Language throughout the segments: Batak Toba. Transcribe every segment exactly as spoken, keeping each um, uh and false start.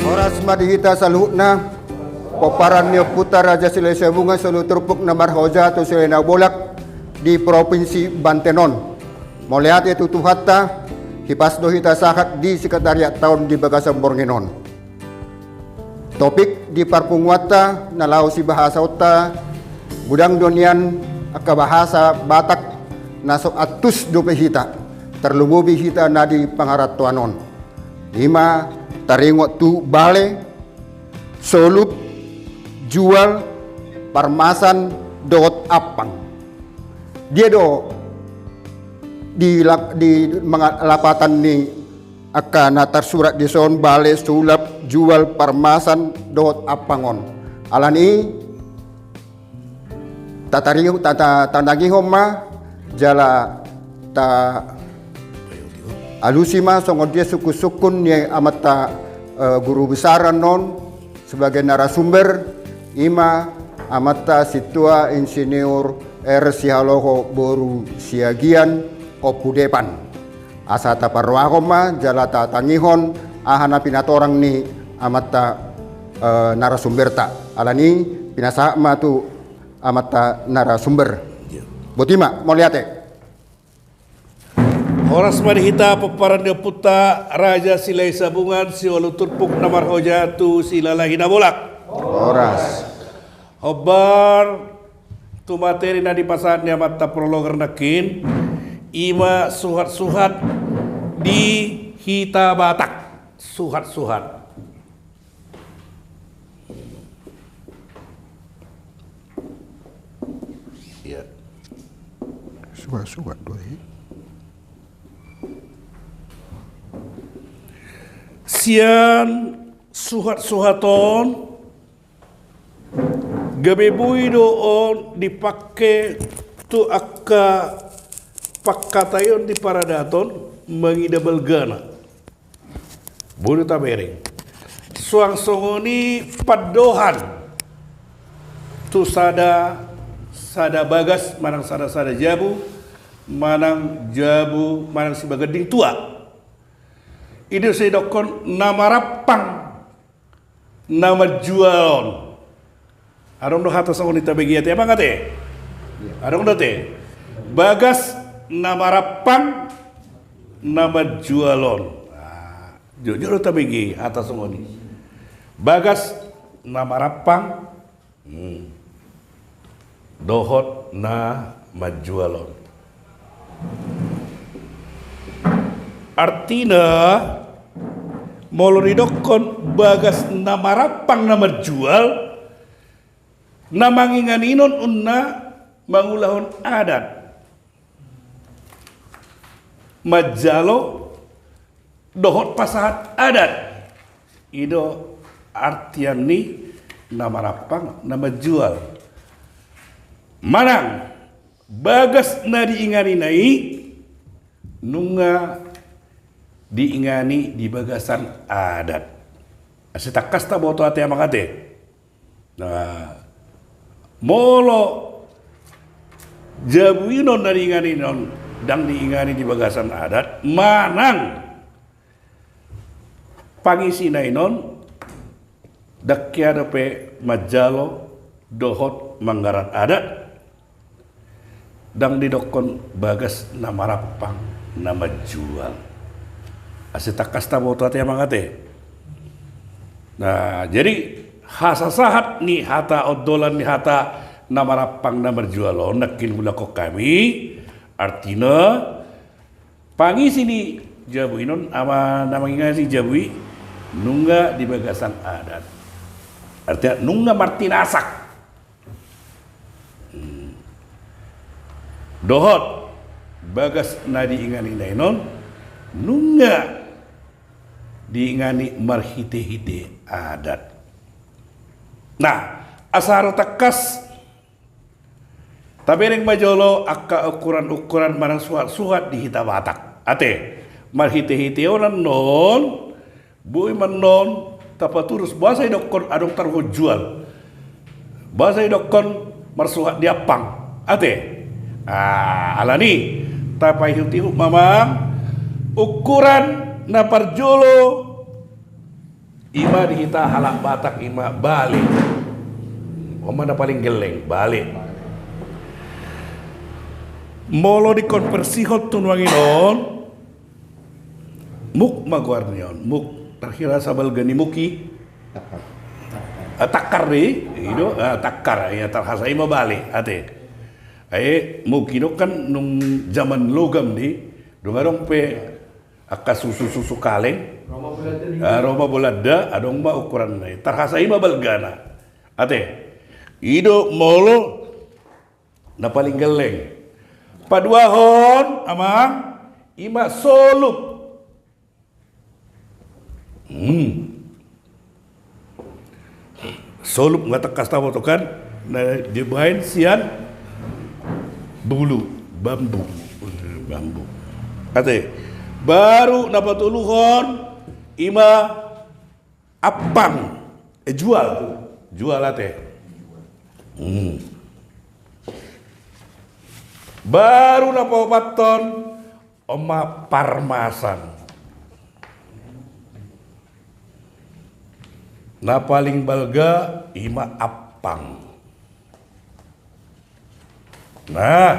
Horas ma di hita saluhutna, pomparan ni ompunta Raja Silahisabungan siualu turpuk na marhoja tu Silalahi Nabolak di Provinsi Banten on. Mauliate tu Tuhanta, hipas do hita sahat di sekretariatta on di bagasan borngin on. Topik di parpunguanta na laho sibahasaonta, godang do nian angka bahasa Batak na so antus dope hita, tarlumobi hita na di pangarantoan on. I ma taringot tu bale, solup, jual, parmasan, dohot ampang. Dia do di la-, di manga-, lapatan ni angka na tarsurat dison, bale, sulap, jual, parmasan, dohot ampang on. Alani i, tatari-, ta-, ta-, tatangihon ma, jala taalusi ma songon dia sungkun-sungkun ni amanta, eh, guru besar annon, sebagai narasumber, i ma amanta Sintua Insinyur R. Sihaloho boru Siagian, Ompu Depan. Asa taparrohahon ma jala tatangihon aha na pinatorang ni amanta, eh, narasumberta. Alani i pinasahat ma tu amanta narasumber. Boti ma, mauliate. Horas ma di hita pomparan ni ompunta Raja Silahisabungan siualu turpuk na marhoja tu Silalahi Nabolak. Horas. Hombar tu materi na dipasahat ni amanta prologer nangkin, i ma suhat-suhat di hita Batak. Suhat-suhat. Iya. Suhat-suhat do i. Sian suhat-suhat on, gabe boi do on dipake tu angka pangkataion di paradaton mangida balgana. Boi do tabereng. Suang songon i pandohan tu sada, sada bagas manang sada, sada jabu, manang jabu, manang sibaganding tua. I do sai didokkon na marampang na manjual on. Adong do hata songon i tabege ate, amang ate? Adong do ate? Bagas na marampang na manjual on. Ah, jotjot do tabege hata songon i. Bagas na marampang, hmm, dohot na manjual on. Artina, molo didokkon bagas na marampang na manjual, na manginganinhon unna mangulahon adat, manjalo dohot pasahat adat. I do artian ni na marampang na manjual. Manang bagas na diinganina i nunga diingani di bagasan adat. Asa tangkas taboto ate, amang ate. Nah, molo jabu i non na diingani non, ndang diingani di bagasan adat, manang pangisina i non ndang hea dope manjalo dohot manggarar adat, ndang didokkon bagas na marampang na manjual. Asa tangkas taboto ate, amang ate. Nah, jadi hasasahat ni hata, ondolan ni hata na marampang na manjual on nangkin huulahon hami, artina pangisi ni jabu i non, ama na mangingani jabu i, nunga di bagasan adat. Artina nunga martinasak. Hmm. Dohot bagas na diinganina i non nunga diingani marhitehite adat. Nah, asa ro tangkas tabereng ma jolo angka ukuran-ukuran manang suhat-suhat di hita Batak. Ate, marhitehite on annon, boi ma annon tapaturus, boasa idokkon adong taruhon jual, boasa idokkon marsuhat di ampang. Ate, ah, alani tapaihut-ihut ma amang ukuran na parjolo. Ima di hita halak Batak ima bale. On ma na paling gelleng, bale. Molo dikonversihon tu nuaeng on, muk ma goar ni on, muk. Tarhasa balga ni muk i. Ah, takkar do i, i do, ah, takkar, ia tarhasa ima bale, ate. Ai muk i do kan nung jaman logam do i, dung adong pe angka susu-susu kaleng. Roma Belanda do i. Ah, Roma Belanda, adong ma ukuranna i. Tarhasa ima balgana. Ate. I do molo na paling gelleng. Paduahon, amang, ima solup. Hmm. Solup nga tangkas taboto kan, na dibaen sian bulu bambu. Bambu. Ate, baru na patoluhon ima ampang. Eh, jual. Jual ate. Hmm. Baru na paopathon on ma parmasan. Na paling balga ima ampang. Nah,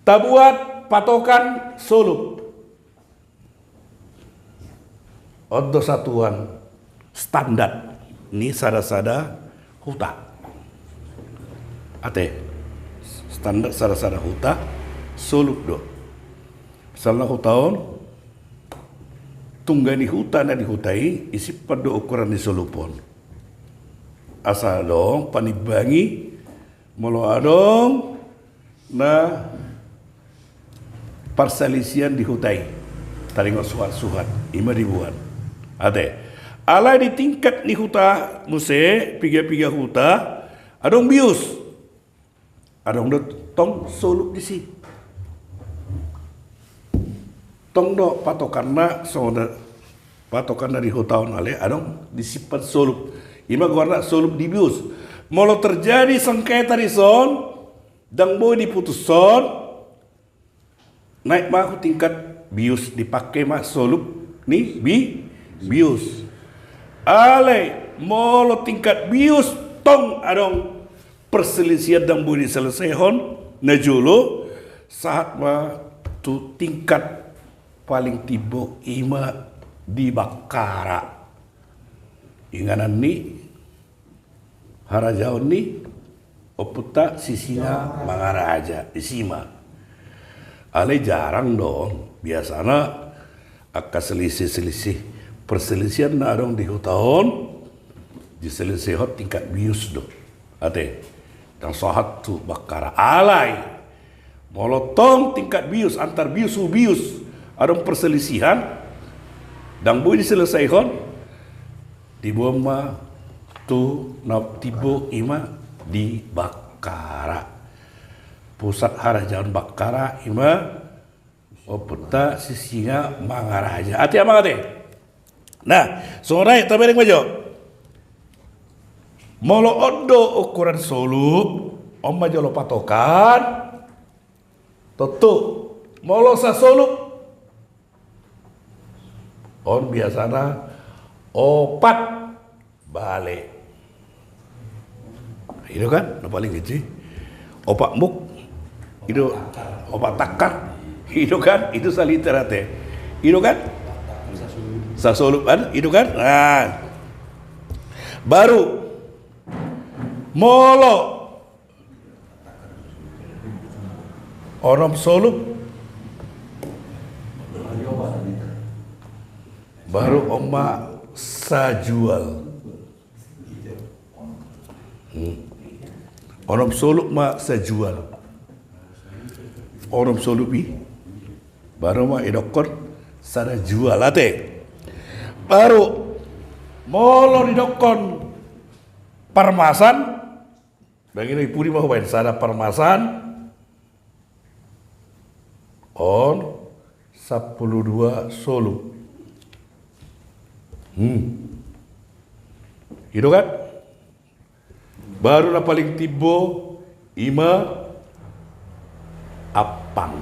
tabuat patokan solup. On do satuan standar ni sada-sada huta. Ate, standar sada-sada huta, solup do. Misalna huta on, tungga ni huta na di huta i, isip do ukuran ni solup on. Asa adong panimbangi, molo adong na parsalisian di huta i, taringot suhat-suhat, ima diboan. Ate. Alai di tingkat ni huta muse, piga-piga huta, adong bius. Adong do tong solup disi. Tong do patokanna, songon patokanna di huta on alai adong disimpan solup. Ima goarna solup di bius. Molo terjadi sengketa dison, ndang boi diputushon, naik ma tu tingkat bius, dipake ma solup ni bi-, bius. Alai molo tingkat bius tong adong perselisihan ndang boi diselesaihon na jolo, sahat ma tu tingkat paling timbo, ima di Bakkara. Inganan ni harajaon ni ompunta Sisingamangaraja, disi ma. Alai jarang do on, biasana angka selisih-selisih, perselisihan na adong di huta on, diselesaihon tingkat bius do. Ate, ndang sahat tu Bakkara. Alai molo tong tingkat bius, antar bius tu bius adong perselisihan, ndang boi diselesaihon, diboan ma tu na timbo, ima di Bakkara. Pusat harajaon Bakkara ima ompunta Sisingamangaraja. Ate amang ate. Nah, songon i tabereng ma jo. Molo on do ukuran solup, on ma jolo patokan. Tontu. Molo sasolup, on biasana opat bale. I do kan, na paling kecil. Opat muk. I do, opat takkar. I do kan, i do saliter ate. I do kan? Sasolup kan, i do kan? Nah. Baru. Molo onom solup. Baru on ma sajual. Hmm. Onom solup ma sajual. Onom solup i. Baru ma idokkon sada jual ate. Baru molo didokkon parmasan, bagi na i pudi ma hubaen sada parmasan. On sampulu dua solup. Hmm. I do kan? Baru na paling timbo ima ampang.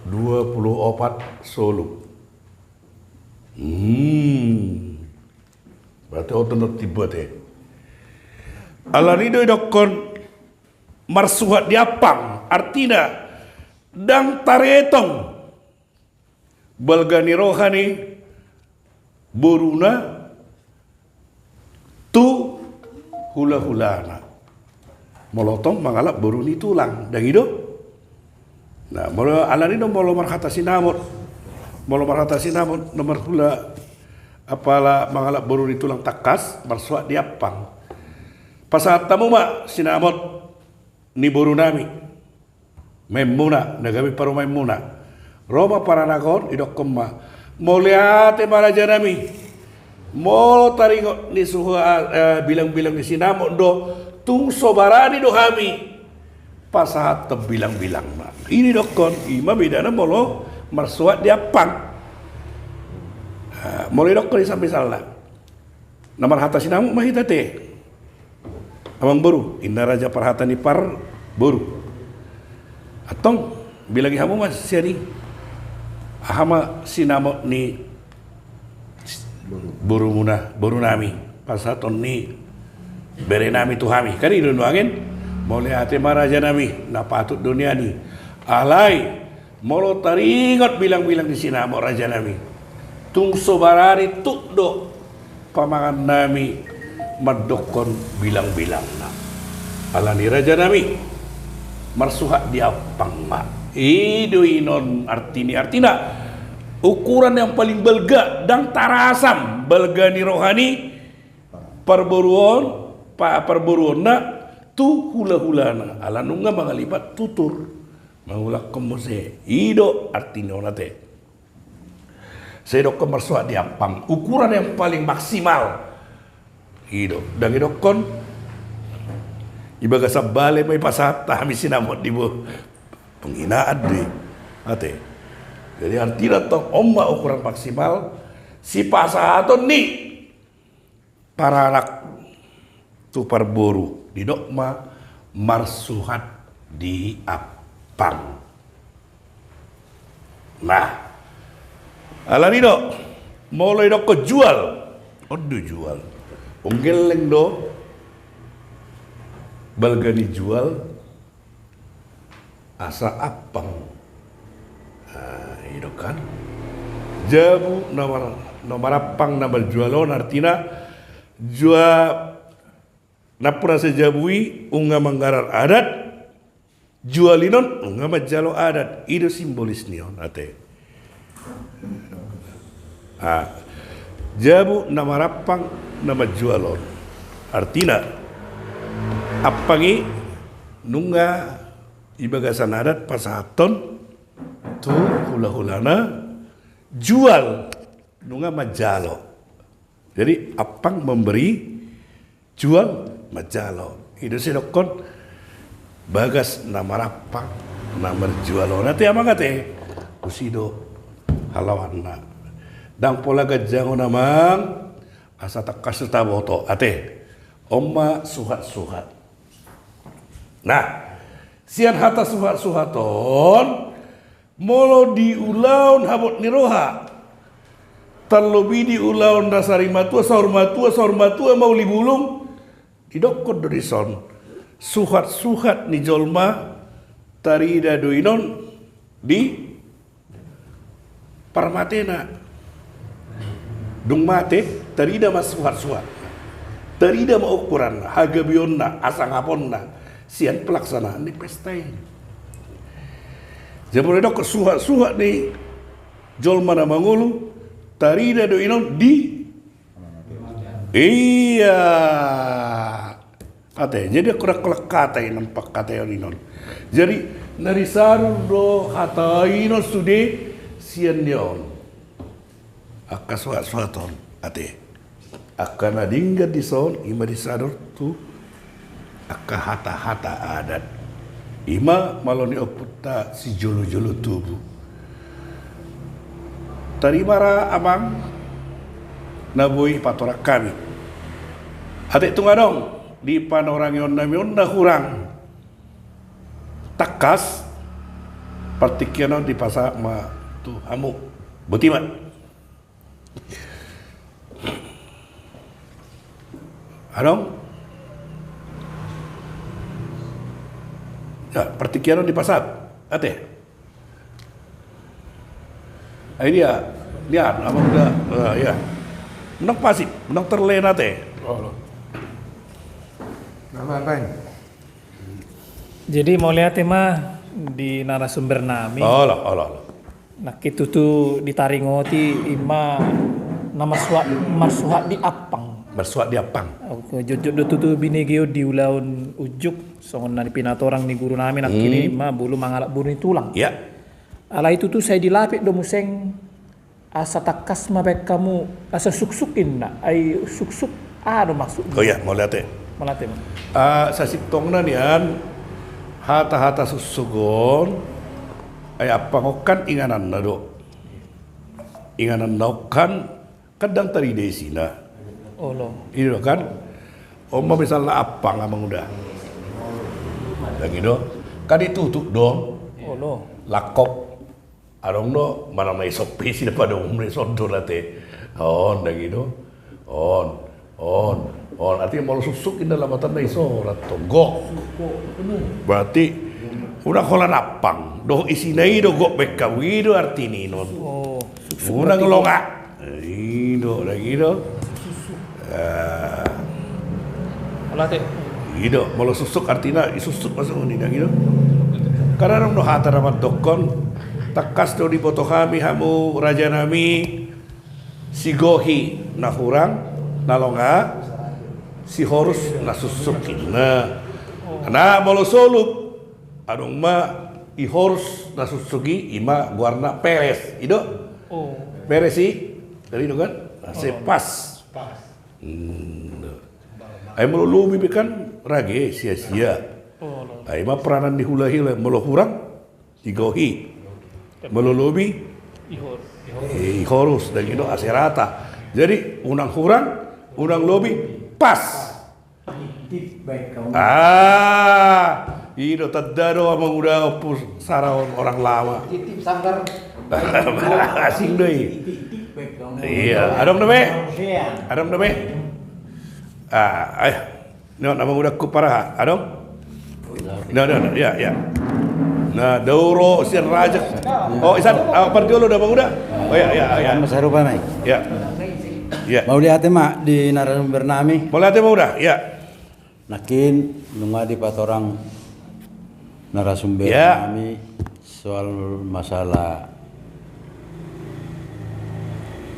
Dua pulu opat solup. Hmm. Berarti oto not tibuat e. Alani do idokkon marsuhat di ampang, artina ndang taretong balga ni roha ni boruna tu hulahulana. Molo tong mangalap boru ni tulang, ndang i do? Nah, molo alani do molo marhata sinamot, molo marhata sinamot na marhula apala mangalap boru ni tulang tangkas marsuhat di ampang. Pasahat hamu ma sinamot ni borunami. Maenmuna, na gabe parumaenmuna. Ro ma paranak on, idokkon ma, mauliate ma rajanami. Molo taringot ni suha, eh, bilangbilang ni sinamot do, tung so barani do hami pasahathon bilangbilangna. I do idokkon, i ma bedana molo marsuhat di ampang. Ah, molo idokkon i sampe salna. Na marhata sinamot ma hita te. Amangboru, ninna raja parhata ni parboru. Antong, bilangi hamu ma sian i. Aha ma sinamot ni borumuna, borunami, pasahaton ni berenami tu hami. Kan i do nuaeng, mauliate ma rajanami, na patut do nian i. Alai, molo taringot bilangbilang ni sinamot rajanami, tung so barani tuk do pamangannami mandokkon bilangbilangna. Alani rajanami, marsuhat di ampang ma. I do inon artini, artina ukuran yang paling balga, ndang tarasam balga ni roha ni parboru on, pa-, parboruonna tu hulahulana, ala nunga mangalipat tutur. Mangulakhon muse, i do artini on ate. Sai idokkon marsuhat di ampang, ukuran yang paling maksimal. I do, ndang idokkon i bagasan bale ma i pasahat hami sinamot di bo. Penghinaan do i. Ate. Jadi artina tong on ma ukuran maksimal sipasahaton ni paranak tu parboru, didok ma marsuhat di ampang. Nah, alani do, molo idokkon jual, on do jual. Unggelleng do balga ni jual, asa ampang. Nah, i do kan. Jabu na mar-, na marampang na marjual on artina jua-, nampuna asa jabu i nunga manggarar adat, jual i non nunga manjalo adat. I do simbolis ni on ate. Ah, jabu na marampang na manjual on. Artina, ampang i nunga i bagasan adat pasahathon tu hulahulana, jual nunga manjalo. Jadi ampang memberi, jual manjalo. I do sai idokkon bagas na marampang na marjual on ate amang ate. Tusi do halawanna. Ndang pola ganjangon amang, asa tangkas do taboto ate. On ma suhatsuhat. Nah, sian hata suhatsuhat on, molo di ulaon habot ni roha, tarlobi di ulaon na sari matua, saur matua, saur matua mauli bulung, didokkon do dison suhatsuhat ni jolma tarida do inon di parmatena. Dung mate, tarida ma suhatsuhat. Tarida ma ukuranna, hagabeonna, hasangaponna sian pelaksanaan ni pesta i. Jadi molo didok suhatsuhat ni jolma na mangolu, tarida do inon di, ia. Ate, jadi angka na kolak hata inon pangkataion inon. Jadi na risadun do hata inon sude sian ni on. Angka suhatsuhat on ate. Angka na denggan dison i ma disadun tu angka hatahata adat. I ma malo ni ompunta sijolojolo tubu. Tarima ra amang na boi patorang hami. Ate tung adong di panorangionnami on na hurang tangkas, partingkian on dipasahat ma tu hamu. Boti ma. Adong? Ya, partingkian on dipasahat. Ate. Ai dia, dia, amang uda, eh, ya. Menang pasip, menang terlena te. Oh, lo. Nama apa ini? Jadi mauliate ma di narasumber nami. Olo, olo, olo. Nangkin tutu ditaringoti ima na marsuhat, marsuhat di ampang. Marsuhat di ampang. Oke, jotjot do tutu binege on di ulaon unjuk, songon na pinatorang ni guru nami nangkin i ima bolu mangalap bolu ni tulang. Ya. Alai tutu sai dilapik do muse, asa tangkas ma baen hamu, asa suksuk inna, ai suksuk aha do maksudna? Oh iya, mauliate. Mauliate ma. Ah, sasintongna nian, hata-hata suksuk on, ai ampang on kan ingananna do. Ingananna on kan, kan ndang tarida isina. Olo. I do kan? On ma misalna ampang, amang uda. Ndang i do. Kan ditutup do. Olo. Langkop. Adong do, manang na ison pe isi na pada umumna ison do ate. On, ndang i do. On, on, on. Artina molo suksuk inna lamatanna ison, antong gok. Berarti unang holan ampang. Dohot isina i do gok baen hamu, i do arti ni on. Oh, suksuk. Unang longa. I do, ndang i do. Ah. Mauliate. I do, molo suksuk artina, i suksuk maksudna i, ndang i do. Kan adong do hata na mandokkon, tangkas do diboto hami hamu raja nami, sigohi na hurang, na longa, sihorus na suksuk inna. Nah, molo solup, adong ma i horus na suksuk i, ima goarna peres, i do. Oh. Peres i, ndang i do kan? Nah, sai pas. Pas. Hmm, do. Ai molo lobi pe kan rage, sia-sia. Oh, lo. Ai ima peranan ni hulahula, molo hurang, sigohi. Molo lobi, ihor-, ihorus. Eh, ihorus, ndang i do, asa rata. Jadi, unang hurang, unang lobi, pas. Tip baen hamu. Ah, i do tanda do, amang uda, ompu sara on, orang lama. Tip sanggar. Asing do i. Tip baen hamu. Iya, adong dope? Adong dope? Ah, ayo. Nah, amang uda, ku paraha, adong? Nah, nah, nah, ya, ya. Nah, dao ro sian raja. Oh, isan, ah, parjolo da, amang uda. Oh, ya, ya, ya. Mas Harupa mai. Ya. Ya. Mauliate ma di narasumber nami. Mauliate, amang uda, ya. Nangkin nunga dipatorang narasumber nami soal masalah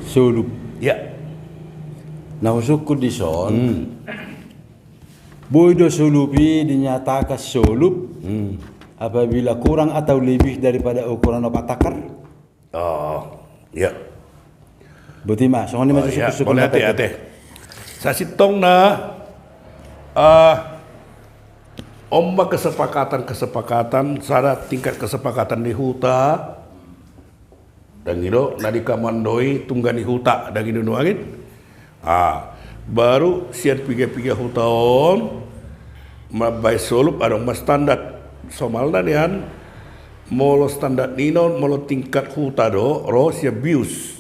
solup. Ya. Na husungkun dison, hmm, boi do solup i dinyatakan solup, hmm, apabila kurang atau lebih daripada ukuran opat akar? Oh, iya. Boti ma, songon i ma. Oh, iya, suksuk-suksuk boleh, ate, ate. Sasintongna, ah, on ma kesepakatan-kesepakatan, sada tingkat kesepakatan di huta, ndang i do, na dikomandoi tungga ni huta, ndang i do nuaeng. Ah, baru sian piga-piga huta on mambaen solup, adong ma standar. Somalna nian, molo standar ni on, molo tingkat huta do, ro sian bius.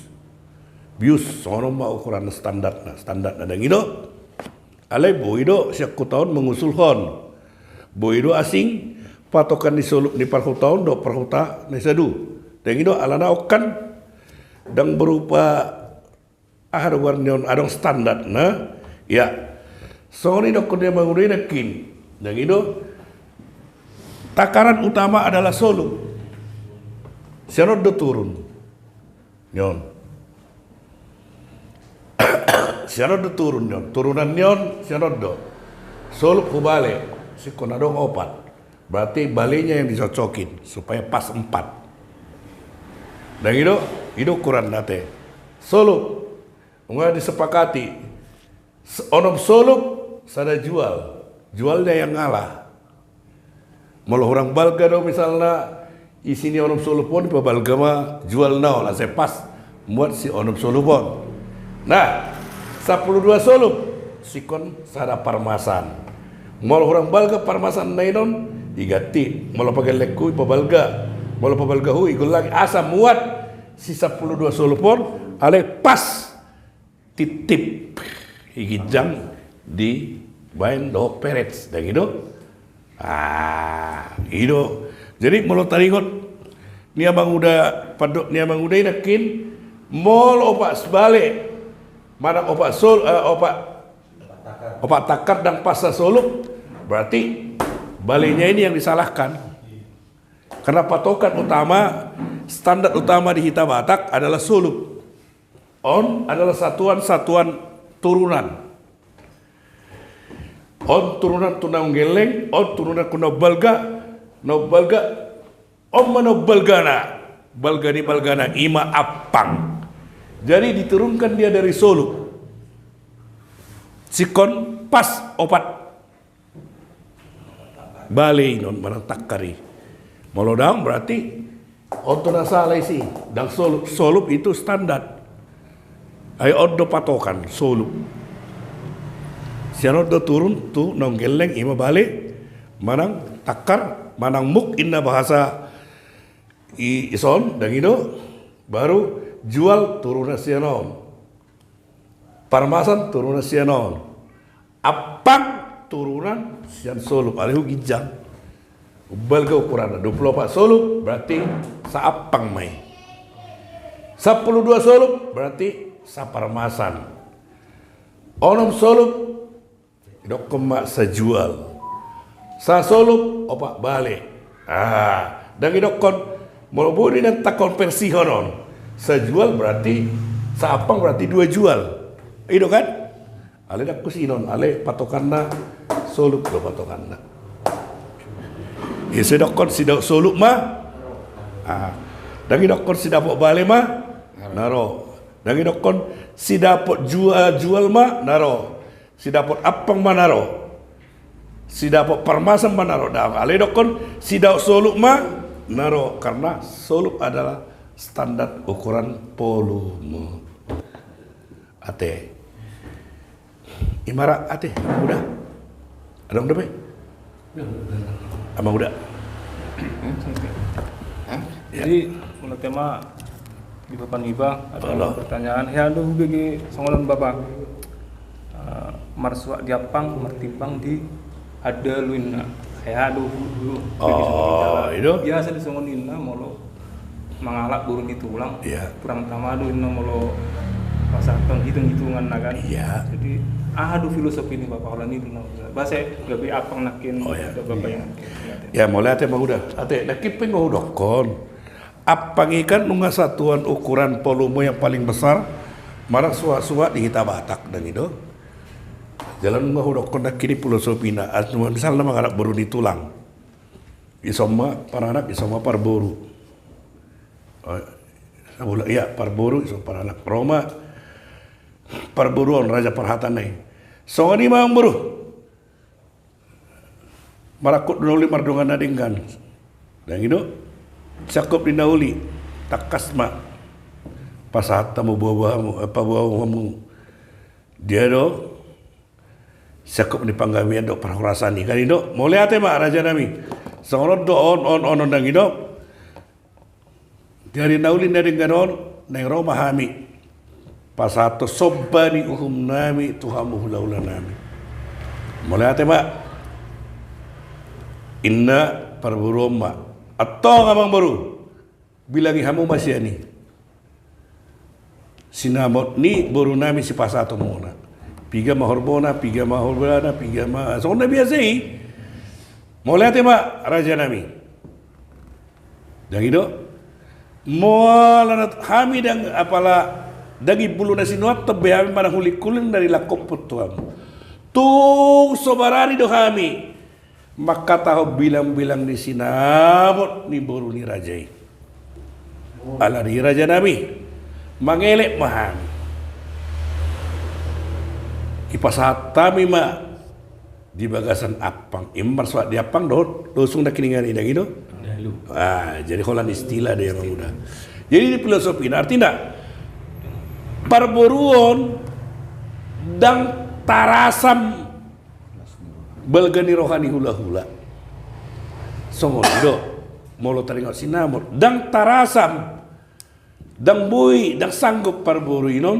Bius, songon on ma ukuran standarna, standarna ndang i do. Alai boi do sian huta on mengusulhon. Boi do asing patokan ni solup ni parhuta on dohot parhuta na i sadu. Ndang i do, alana on kan ndang berupa aha do goar ni on, adong standarna. Ya. Songon i dohonon ni amang uda i nangkin. Ndang i do. Takaran utama adalah solup. Sian on do turun. Ni on. Sian on do turun ni on. Turunan ni on, sian on do. Solup hu bale. Singkon adong opat. Berarti balenya yang dicocokin supaya pas empat. Ndang i do, i do ukuranna ate. Solup, nunga disepakati. S-, onom solup, sada jual. Jualnya yang ngalah. Molo hurang balga do misalna, isi ni onom solup on, dipabalga ma jualna on, asa pas muat si onom solup on. Nah, sampulu dua solup, singkon sada parmasan. Molo hurang balga parmasan na i on, diganti. Molo pagellenghon, dipabalga. Molo pabalga hu, digollangi. Asa muat si sampulu dua solup on, alai pas Titip, i ginjang dibaen dohot perets, dang i do? Ah, i do. Jadi molo taringot ni amang uda, pandok ni amang uda i nangkin, molo opat bale manang opat sol, eh, opat, opat tangkar dang pas sasoluk, berarti balenya ini yang disalahkan. Karena patokan utama, standar utama di hita Batak adalah soluk. On adalah satuan-satuan turunan. On turunan tu naung gelleng, on turunan tu naung balga, naung balga, on ma naung balgana, balga ni balgana, i ma ampang. Jadi diturunkan dia dari soluk. Singkon pas opat bale i non manang tangkar i. Molo dang berarti on tu na sala isi, dang soluk. Soluk itu standar. Ai on do patokan soluk. Sian on do turun tu naung gelleng, i ma bale manang tangkar manang muk inna bahasa i, ison, dang i do? Baru jual turunan sian on. Parmasan turunan sian on. Ampang turunan sian soluk, alai hu ginjang. Balga ukuranna, dua pulu opat soluk berarti saampang ma i. Sampulu dua soluk berarti saparmasan. Onom soluk, idokkon ma sajual. Sasoluk opat bale. Ah, dang idokkon, molo boi do inanta konversihon on. Sajual berarti, saampang berarti dua jual. I do kan? Alai dang tusi non, alai patokanna soluk do patokanna. Ise idokkon sidapot soluk ma? Ah. Dang idokkon sidapot bale ma? Na ro. Dang idokkon sidapot jua-, jual ma? Na ro. Sidapot ampang ma? Na ro. Sidapot parmasan ma? Na ro. Dang, alai idokkon sidapot soluk ma? Na ro. Karena soluk adalah standar ukuran volume. Ate. I ma ra, ate, amang uda. Adong dope? Amang uda. Jadi, molo tema di papan iba, ada pertanyaan. Hea do hubege songon on, Bapa. Eh, marsuat di ampang, martimbang di handalu inna. Hea do hu-, hubege songon on. Oh, i do. Biasa do songon inna, molo mangalap boru ni tulang. Iya. Kurang tama do inna molo pasahathon hitung-hitungan na kan. Iya. Jadi, aha do filosofi ni Bapa holan i do na. Basa gabe ampang nangkin. Oh, iya. Bapa i nangkin. Ya, molo ate amang uda. Ate, nangkin pe nga hudokkon. Ampang i kan nunga satuan ukuran volume yang paling besar, manang suat-suat di hita Batak, dang i do. Jala nunga hudokkon nangkin i filosofina, as-, misalna mangalap boru ni tulang. Ison ma paranak, ison ma parboru. Oh, sabula, iya, parboru, ison paranak. Ro ma parboru on, raja parhata na i. Songon i ma amang boru. Marangkup do na uli mardongan na denggan. Dang i do? Sangkop ni na uli, tangkas ma. Pasahat hamu, boa-boa hamu, eh, paboa hamu. Dia do? Sangkop ni panggabean dohot parhorasan i, kan i do? Mauliate ma, raja nami. Songon on do on, on, on, on, dang i do? Di ari na uli na denggan on, naeng ro ma hami pasahathon somba ni uhum nami tu hamu hula-hula nami. Mauliate ma. Inna parboru on ma. Antong amang boru, bilangi hamu ma sian i. Sinamot ni boru nami sipasahaton muna. Piga ma horbona, piga ma horbolana, piga ma, songon na biasa i. Mauliate ma, raja nami. Dang i do? Molo hami dang, apala dang i bulu na sinuathon be hami manang hulik-hulik na dilangkophon tu hamu. Tung so barani do hami mangkatahon bilang-bilang ni sinamot ni boru ni raja i. Alani i raja nami, mangelek ma hami. Dipasahat hami ma di bagasan ampang, i ma marsoat di ampang dohot losung na kiningan i, dang i do? Ah, jadi holan istilah do i, amang uda. Jadi di filosofina artina parboruon dang tarasam balga ni roha ni hula-hula. Songon i do molo taringot sinamot, dang tarasam, dang boi, dang sanggup parboru i non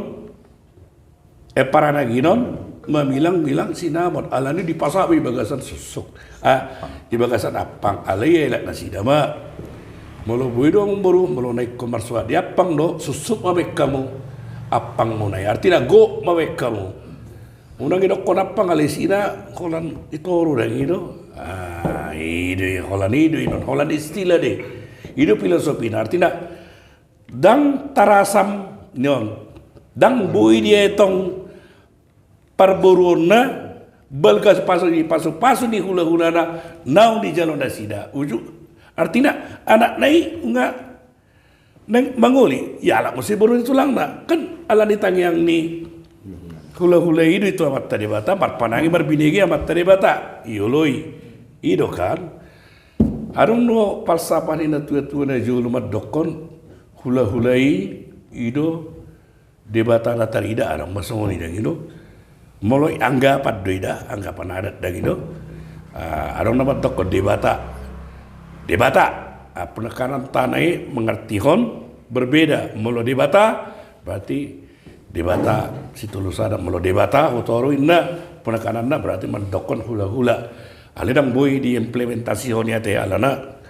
Emparan angginon, mamilang-milang sinamot, alani dipasahat i bagasan suksuk. Ah, di bagasan ampang, alai ia ilat nasida ma. Molo boi do amangboru, molo na ingkon marsuhat di ampang do, suksuk ma baen hamu ampangmuna i. Artina gok ma baen hamu. Unang idokkon ampang alai sina holan i toru dang i do. Ah, i do i, holan i do i non, holan istilah do i. I do filosofina, artina ndang tarasam ni on. Ndang boi dietong parboruonna, balga pasu ni, pasu-pasu ni hula-hulana naung dijalo nasida. Uju, artina anakna i nga naeng mangoli, ialap muse boru ni tulangna. Kan alani tangiang ni hula-hula i do i tu Amanta Debata, marpanangi marbinege Amanta Debata. Ioloi. I do kan. Adong do falsafah ni natua-tua na jolo mandokkon hula-hula i, i do debata na tarida, adong ma songon i dang i do. Molo i anggapan do i da, anggapan adat dang i do. Ah, adong na mandokkon debata. Debata. Ah, penekanan tanah i mengartihon berbeda. Molo debata, berarti Debata Sitolu Sada. Molo debata hutoru inna, penekananna berarti mandokkon hula-hula. Alai ndang boi diimplementasihon i ate, alana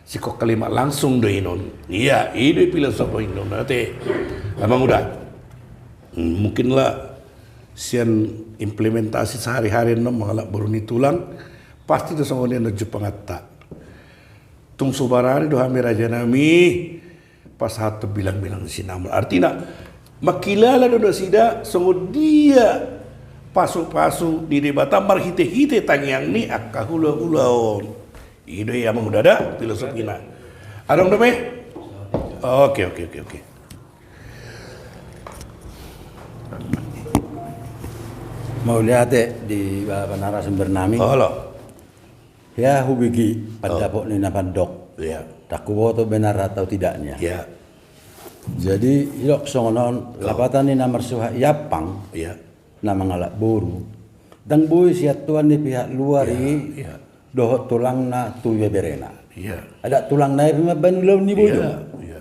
singkop kalimat langsung do i non. Ia, i do i filosofina ate. Amang Uda. Hmm, mungkin lah sian implementasi sehari-hari annon mangalap boru ni tulang, pasti do songon i annon jumpanganta. Tung so barani do hami raja nami pasahathon bilang-bilang sinamot. Artina, mangkilala do nasida songon dia pasu-pasu ni Debata marhite-hite tangiang ni angka hula-hula on. I do i Amang Uda da, filosofina. Adong dope? Oke, oke, oke, oke. Mauliate di ba-, ba narasumber nami. Olo. Ia hubege pandapot ni na mandok. Iya. Ndang huboto benar atau tidaknya. Iya. Jadi, didok songon on, lapatan ni na marsuhat i ampang, iya, na mangalap boru. Ndang boi siantuan ni pihak luar i, iya, dohot tulangna tu ibeberena. Iya. Adat tulangna i pe mambaen ulaon ni boru. Iya, iya.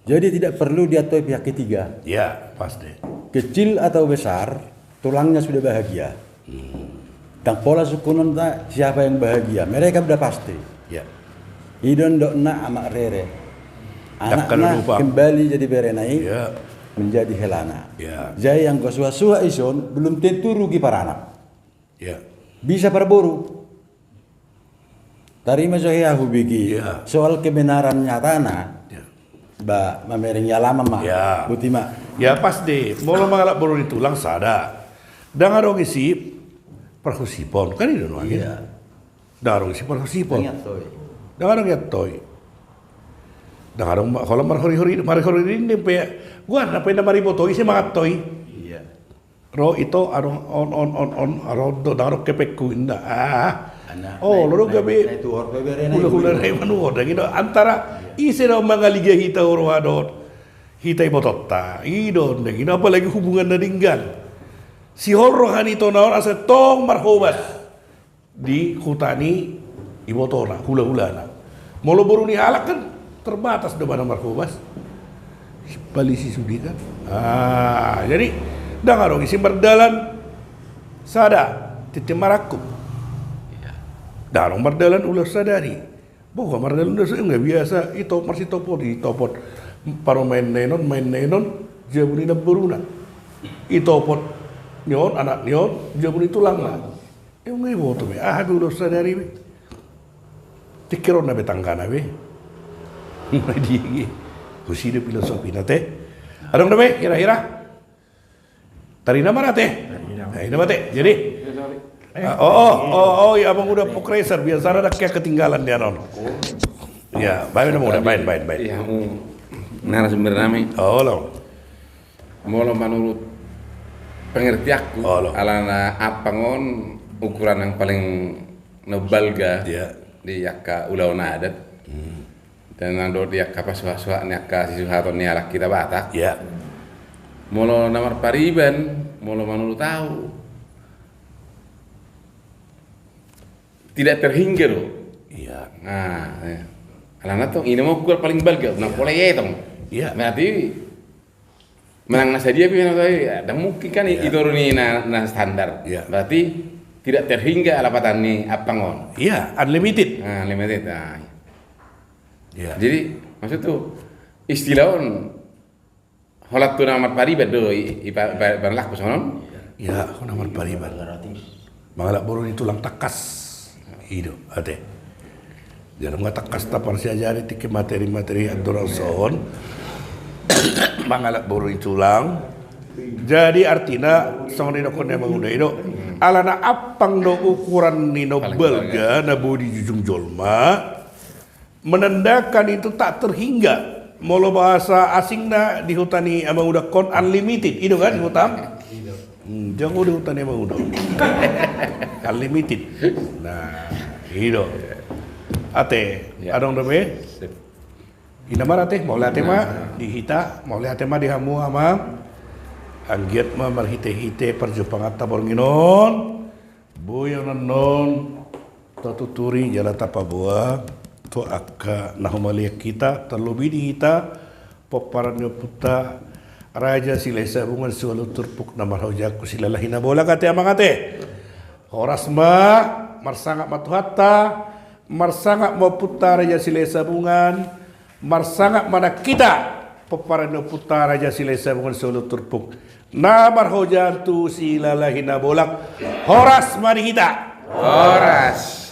Jadi tidak perlu diantoi pihak ketiga. Ya, pasti. Kecil atau besar, tulangnya sudah bahagia. Hmm. Ndang pola sungkunonta siapa yang bahagia, mereka sudah pasti. Ya. I do ndokna Amak Rere. Anakna kembali jadi berena i, ya, menjadi helana. Ya. Jadi anggo suhat-suhat ison, belum tentu rugi paranak. Ya. Bisa parboru. Tarima jo hea hubege. Iya. Soal kebenaran nyatana, iya, ba mamereng i alaman ma. Iya. Boti ma. Ya, pas de, molo mangalap boru ni tulang sada. Ndang adong isi parhusipon, kan i do nuaeng. Iya. Ndang adong isi parhusipon. Ndang adong i antoi. Ndang adong i antoi. Ndang adong ma-, holan marhori-hori, marhori-hori ninna pe. Goarna pe na mariboto ise mangantoi. Iya. Ro ito, adong on, on, on, on, ro do, ndang adong hepengku, inda. Ah. Olo do gabe hula-hula na i manuhor, ndang i do. Antara ise do mangaliga hita, ro adong hita ibotonta. I do, ndang i do, apalagi hubungan na denggan. Sihol roha ni ito na on asa tong marhobas di huta ni ibotona, hula-hulana. Molo boru ni halak kan terbatas do mana marhobas. Palisi sude kan. Ah, jadi ndang adong isi mardalan sada tintin marangkup. Iya. Ndang adong mardalan ulos sadari. Boha mardalan do so, nga biasa ito marsitopot, itopot parumaenna i non, maenna i non, jabu ni namboruna. Itopot ni on, anak ni on, jabu ni tulangna. Emang iboto be, aha be ulos sadari be. Tingkironna be tanggana be. Dia ge. Husida filosofina te. Adong do be, hira-hira. Tarida ma ra te. Tarida ma te. Jadi. Ah, oh, oh, oh, oh, ya, Abang udah pokraiser, biasana dak kayak ketinggalan dia non. Ya, baen, baen, baen, baen. Iya, narasumber nami. Olo. Molo manurut pengertianku, olo, alana ampang on ukuran yang paling na balga, iya, di angka ulaon adat. Hmm. Dan nang dohot di angka pasuhat-suhat ni angka sisuhaton ni halak hita Batak. Iya. Molo na marpariban, molo manurut au, tidak terhingga do. Iya. Nah, iya. Alana tong, i nama ukuran paling balga, na pola i tong. Iya. Berarti Manang na sadia pe na tahu, ya, dan mungkin kan i-, Iya. i toru ni na, na standar. Iya. Berarti tidak terhingga lapatan ni ampang on. Iya, unlimited. Ah, unlimited. Ah, iya. Iya. Jadi, maksud tu, istilah on, holan tu na marpariban do, i, i, pa-, pa-, panalangku songon on? Iya, holan na marpariban. Mangalap boru ni tulang tangkas. I do, ate. Jadi, nga tangkas taparsiajari tingki materi-materi andorang son. Mangalap boru ni tulang. Jadi, artina, songon didokkon ni amang uda i do. Alana ampang do ukuran ni na balga, na boi dijujung jolma. Menandakan itu tak terhingga. Molo bahasa asingna di huta ni amang uda on unlimited. I do kan, di hutam? Hmm, jago di huta ni amang uda. Unlimited. Nah, i do. Ate, Ya. adong dope? Sip. Ina ma ate, mauliate ma Nah. di hita, mauliate ma di hamu amang. Anggiat ma marhite-hite parjumpanganta borngin on. Boi annon tatuturi jala tapaboa tu angka na humaliang hita, tarlobi di hita, pomparan ni ompunta, Raja Silahi Sabungan, siualu turpuk na marhojang tu Silalahi Nabolak, ate amang ate. Horas ma, marsangap ma Tuhanta, marsangap ma ompunta Raja Silahi Sabungan, marsangap ma nang hita, pomparan ni ompunta Raja Silahi Sabungan siualu turpuk. Na marhojang tu Silalahi Nabolak, horas ma di hita. Horas.